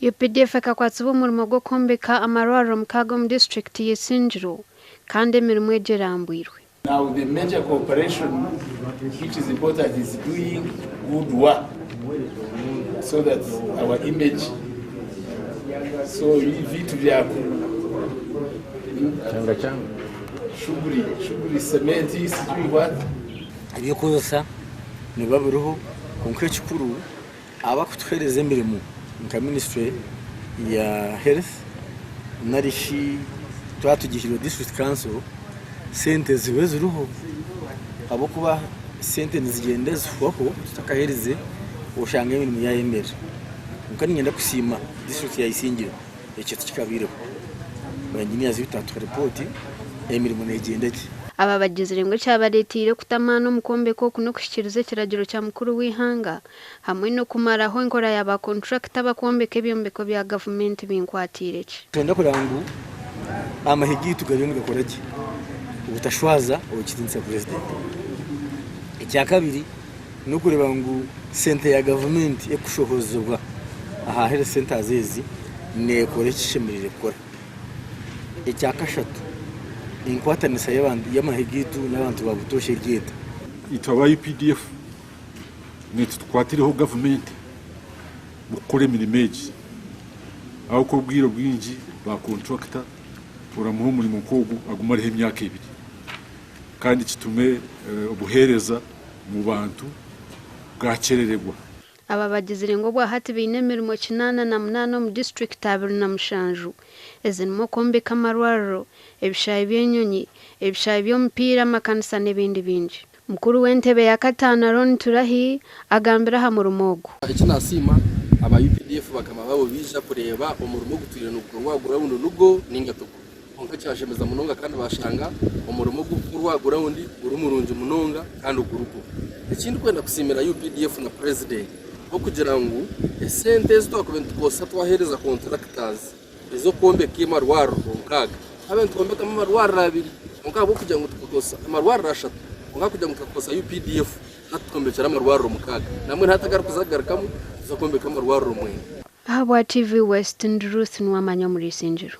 UPDF ekakwatsibwa omurimo gw'okwombeka amarwariro mukaaga omu disiturikiti y'Isingiro kandi emirimo egyo erambwirwe. Now the major cooperation which is important is doing good work so that our image so vitu vya ku Changa changa. shughuli shughuli cement sijui what. Eby'okukozesa nibiba biriho kwonka ekikuru abarikutuheereza emirimo nka minisitule ya health narishi twaba tugihairwe district council, sente zibe ziriho ahabw'okuba sente nizigyenda zihwaho tutakaheerize oshanga emirimo yayemerera. Kwonka niinyenda kusiima disiturikiti ya Isingiro ekyo tikikabaireho. Ba engineers beitu baatuha ripooti emirimo negyenda gye. Aba bagizire ngu ekyabareeteire kuta amaani omu kwombeka oku n'okuhikiiriza ekiragiro kya mukuru w'eihanga hamwe n'okumaraho enkora ya ba konturakita abakwombeka ebyombeko bya gavumenti binkwatiire ki. Nitwenda kureba ngu amahe gaitu gariyo nigakora gye obutashwaza ow'ekitiinisa Purezidenti. Ekyakabiri n'okureeba ngu sente ya gavumenti erikushohozibwa aha health centres ezi neekora eki eshemereire kukora. Ekyakashatu, enkwatanisa y'amahe gaitu n'abantu ba butoosha eri eta. Itwe aba UPDF naitwe tukwatireho gavumenti mukukora emirimo egi ahabw'okuba obwire obwingi ba kontrakita oramuha omurimo nk'ogu agumareho emyaka ebiri kandi kitume obuheereza omu bantu bwakyerererwa. Aba bagizire ngu obwahati baine emirimo 88 omu disiturikiti 27 ezirimu okwombeka amarwariro, ebishaayi by'enyonyi, ebishaayi by'omupiira, amakanisa n'ebindi bingi. Mukuru w'entebe ya kataano Aaron Turahi agambire aha murimo ogu. Eki nasiima aba UPDF bakama baabo baija kureeba omurimo ogutwire nigukorwa aha gurawundi nigo ninga tigwo. Kwonka kyashemeza munonga kandi bashanga omurimo ogurikukorwa aha gurawundi guri murungi munonga kandi gurigwo. Eki ndikwenda kusiimira UPDF na Purezidenti n'okugira ngu esente ezi twakubaire nitukozesa twaheereza konturakitazi ez'okwombeka amarwariro nkaaga, twabaire nitwombekamu amarwariro abiri kwonka ahabw'okugira ngu tukakozesa amarwariro ashatu kwonka ahabw'okugira ngu tukakozesa UPDF hati twombekire amarwariro mukaaga nambwenu hati agarikuza kugarukamu nituza kwombeka amarwariro mwenda. Ahabwa TV West, ndi Ruth Nuwamanya omuri Isingiro.